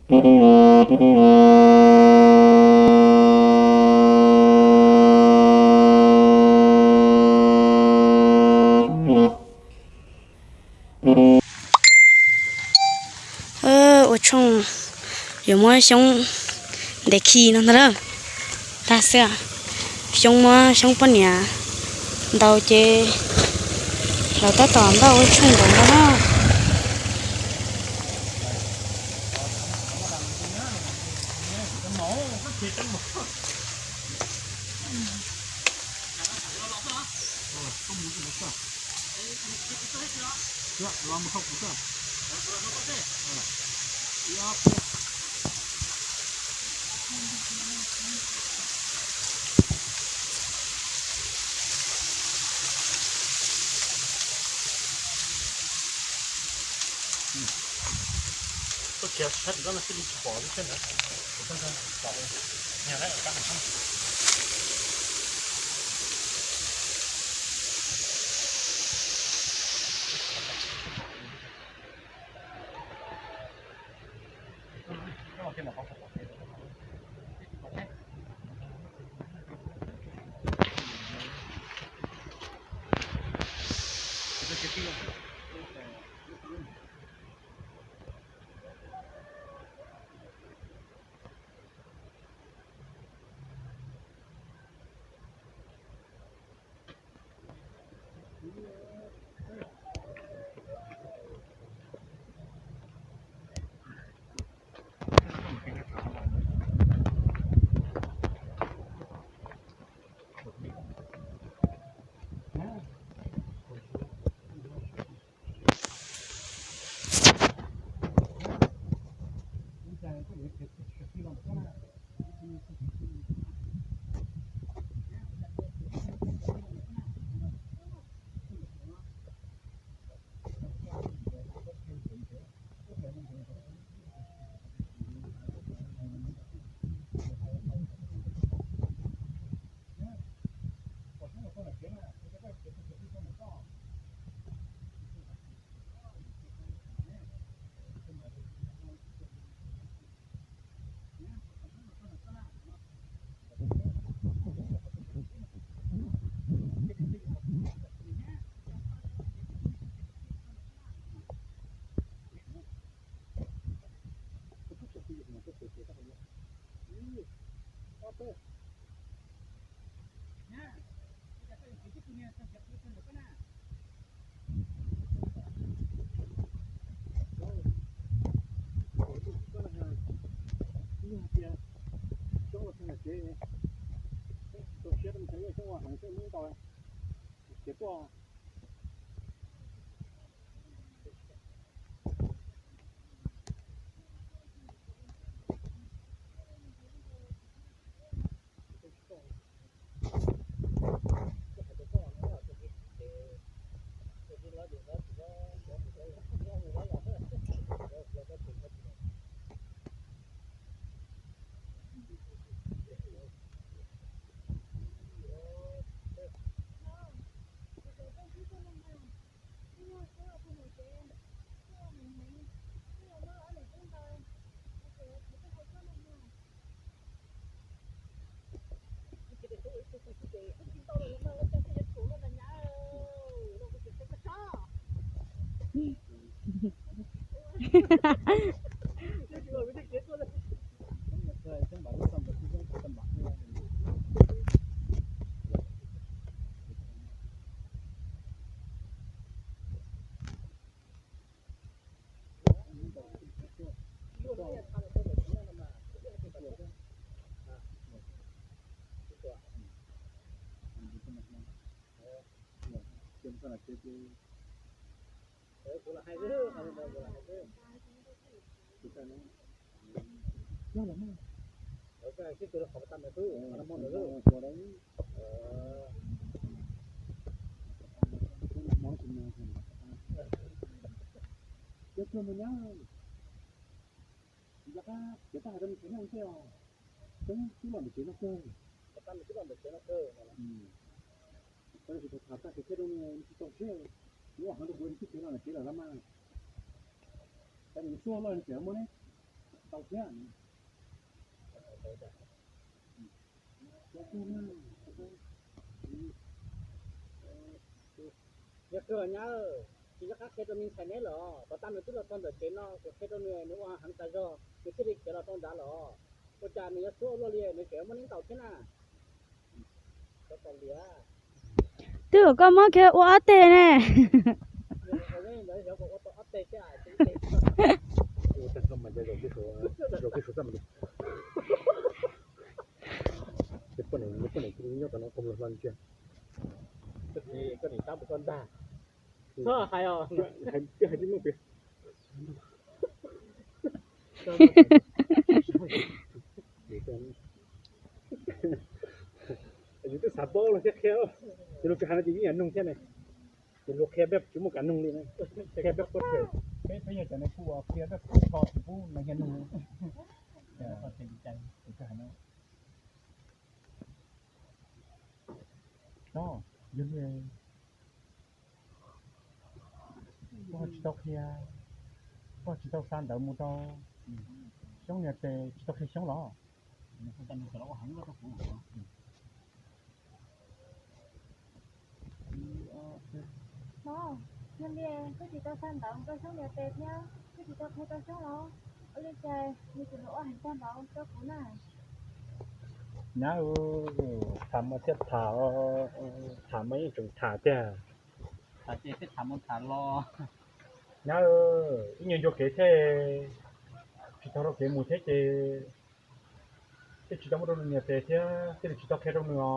Ua tshooj yuav muab xyoob ntes khi no ntag lawm. Tag xwb, xyoob muab xyoob poj niam ntaus ces lawv tab tom npaj ua tshooj nkaus no na. Cov tuag mus nyab, cov tag hais rau me tsev noj ntej os. Coob twb los ntawm tsev no kawg. Cov tag mus tsis tau tag kev thiaj rau me tsis tau siab. Lub heev rau kuv tib kev los ntawm tsev lawm los mas. Cov nws suab loj tseem muaj ne. Tau thiab. Yog kawg nyab, tsis nco qab qhia rau me ntxhais neb los, tom qab nws twb los txog ntawm tsev no kuv qhia rau nws, nws ua heev tas zog nws thiaj li khiav los rau nrad los. Ua cas nws yuav txhua ua luaj li, nws tseem muaj neej ntaus thiab na. Twb kom koj muab kiag ua ob teg ne. Hais, hais, hais, yus twb xav paub los thiab qhia, ces luag tsis hais no ces yeej yam noog thiab ne. Ces luag qhia peb tsis muaj kav noog li na. Qhia peb qhuab, peb, peb yog cov neeg kuj qhia peb tso tsis pub neeg hia noog. No, yog li koj tsis tau qhia, koj tsis tau xa ntawv mus rau Xyoob niam tes, tsis tau qhia Xyoob los? No, yog li koj tsis tau xa ntawv mus rau Xyoob niam tes thiab koj tsis tau qhia rau Xyoob los? Ua li cas nws tseem los ua heev tag npaum rau kuv na? Nyab, tham mas thiaj tham, tham mas yeej tseem tham tiag. Tham ces thiaj tham mus tham los. Nyab, ib nyuag ncua kev thiab, tsis tau rau kev mus thiab ces thiaj tsis tau muab rau nws niam tes thiab thiaj li tsis tau qhia rau nws os.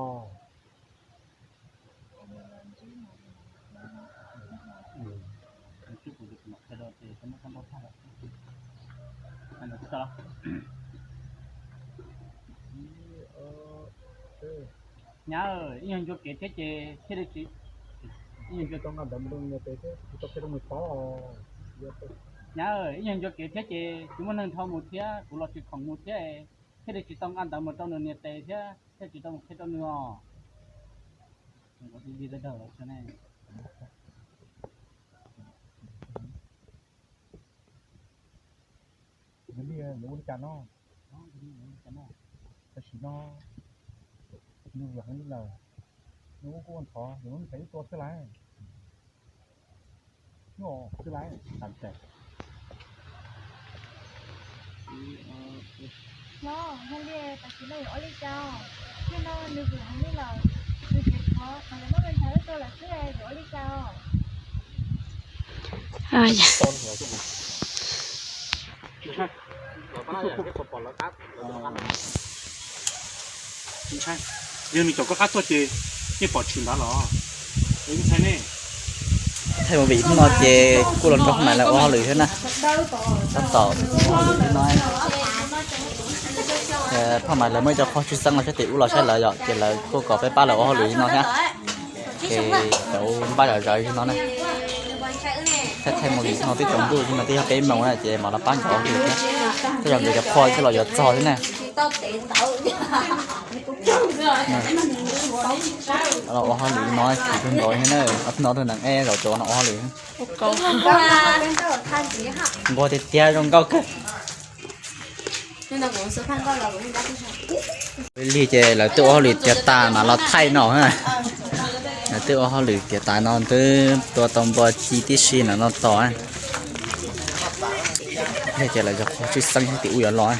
Nyab, ib nyuag ncua kev thiab ces thiaj li tsis, ib nyuag ncua tau nqa ntawv mus rau nws niam tes thiab tsis tau qhia rau nws paub. Nyab, ib nyuag ncua kev thiab ces tsis muaj neeg dhau mus thiab kuv los tsis khoom mus thiab, thiaj li tsis tau nqa ntawv mus rau nws niam tes thiab thiaj tsis tau mus qhia rau nws os. Yog li yuav ua li cas no? Tam sim no nws vwm heev li lawm, nws ua kuj ua ntxhov, yuav muab nws txhais ib tua xwb lawm. Xwb lawm, tam tes. No, yog li tam sim no yuav ua li cas? Nim no nws vwm heev li lawm, nws tseem thov kom yuav muab nws txhais ib tua lawm xwb, yuav ua li cas? Yog nws caum koj qab tuaj ces yeej pom tshwm ntawd los? Ntshai ne. Thaij movie hnub no ces kuj los nrog phaj Maiv lawv ua hauj lwm thiab na. Tab tom ua hauj lwm thiab no. Phaj Maiv lawv muaj ib co qhov tshwj xeeb los saib tim ub los saib lawv yom, ces lawv kuj kom peb pab lawv ua hauj lwm li no thiab. Ces cov npaj zom zaws li no na. Thaij thaij movie no twb tsaus ntuj li no twb yog peb moos na ces mam los pab nkawd ua hauj lwm thiab. Tej zaum nkawd cov qhua coj los yuav txog thiab na. Los ua hauj lwm no chim kawg nkaus thiab na, no rau nees eb zaum cov no ua hauj lwm. Nquag tiag tiag zoo nkauj kawg. Lig ces lawv twb ua hauj lwm tiav tas mam los thaij no. Lawv twb ua hauj lwm tiav tas no twb tua tau npua ci tib si no no tos. Lig ces lawv cov qhov tshwj xeeb tim ub yuav los.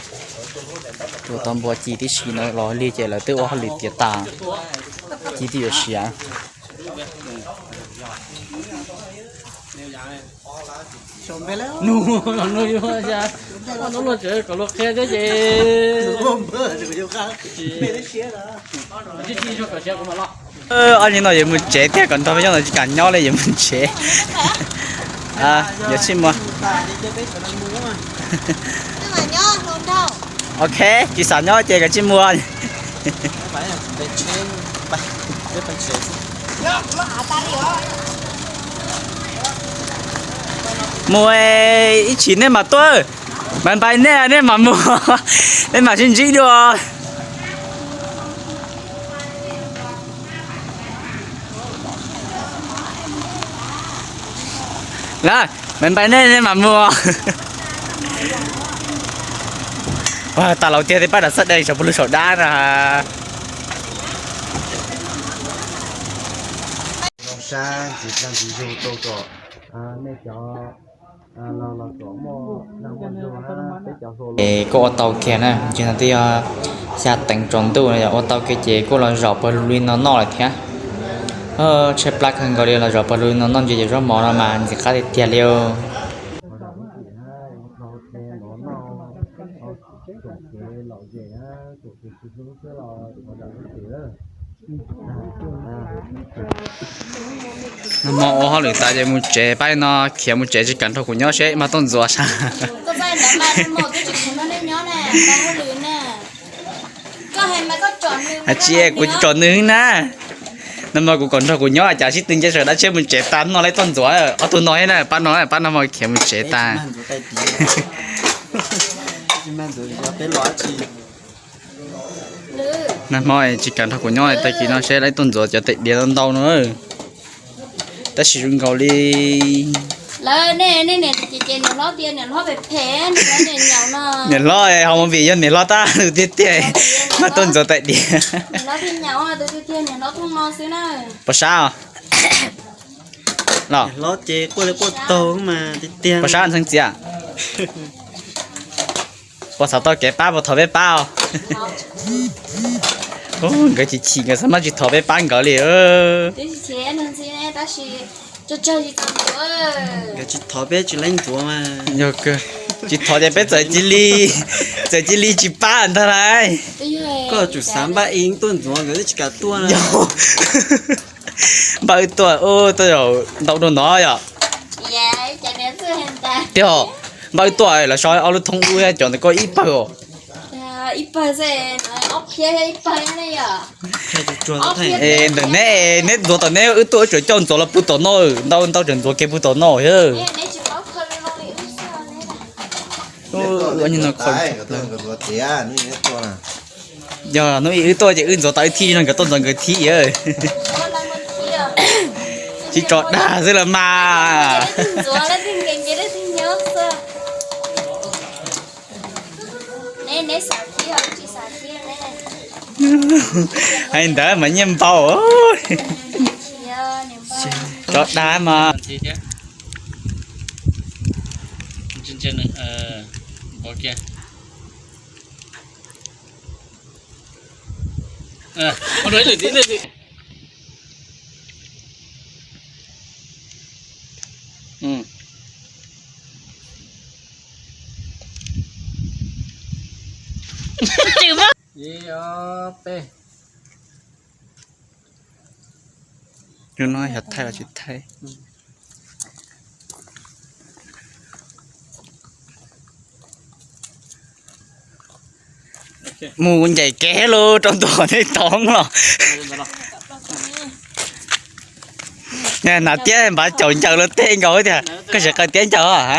Tua tau npua ci tib si no los lig ces lawv twb ua hauj lwm tiav tas, ci twb yuav siav. Nug, nug yuav, nug luag tsev kom luag qhia thiab ces. Ob niag no yuav mus tsev thiab, kom nrog peb nyob no tsis kam nyob li, yuav mus tsev. Yuav tsis mus. Ok, tsis xav nyob ces kav tsij mus. Mus, ib chim nej mam tuaj. Bye bye nej, nej mam mus. Nej mam sib ntsib dua. Lawm, bye bye nej, nej mam mus. Ua tas laus tiag, tej pab nram xab dej saum puag lug saum dab na. Zoo sab ntxiv plag ntxiv zug rau kom nej cov los los kom muaj plag muaj zug hab peb cov hluas los. Es kuj ua tau kiag na, tsis no twb yog xya teev tsaus ntuj no yog ua tau kiag ces kuj los zaum pawg lug li no noj lawm thiab. Tshaib plab kawg nkaus li, los zaum pawg lug li no noj ntsis cov zaub mov no mas ntxim qab tiag tiag li. Nag hmo ua hauj lwm tas ces mus tsev, pab no khiav mus tsev tsis kam nrog kuv nyob seb mas tuaj ntxuav sab. Hais tsis kuv tsom nws na. Nag hmo kuv kom nrog kuv nyob cas sib tw nce sawv dab tsheb mus tsev tas, noj lawv tuaj ntxuav ob tug no thiab na, pab no, pab nag hmo khiav mus tsev tas. Nag hmo tsis kam nrog kuv nyob, tag kis no seb lawv tuaj ntxuav cov tais diav ntau ntau no. Tab sis zoo nkaus li niam hlob ho mus vim yog niam hlob tab tus tiag tiag mas tuaj ntxuav tais diav. Puas sab os? Puas sab ntxhee txiv? Puas xav tau kev pab puas thov peb pab os? Nkawd chim chim nkawd xav mas tsis thov peb pab nkawd li. Tsis thov ces peb txawm cia li, txawm cia li tsis pab ntag lauj. Koj tsum xav npaj ib tuaj ntxuav nkawd twb tsis kam tuaj. Npaj wb tuaj, tuaj zaum ntau dua no yom. Tiag, npaj wb tuaj los so ob lub thoob ub cov ntawd koj ib pawg. Ntawm neb, neb ntxuav tom neb, wb tuaj wb tseem coj ntxuav los puag tom no, ntau ntau tseem ntxuav kiag puag tom no thiab. Yog hnub ib wb tuaj ces wb ntxuav tas wb thib no nkawd tuaj ntxuav nkawd thib. Tsis tso dag xwb los mas. Hais ntawd mas nyiaj npau. Tso dag mas. Ib ob peb. Yog no yog thaij los tsis thaij? Mus ncaim kev los rau ntua nej toob los. Hnav tiab npav caum ncaws los tej nkaus tiag, koj tsis qawm tiab ncaws.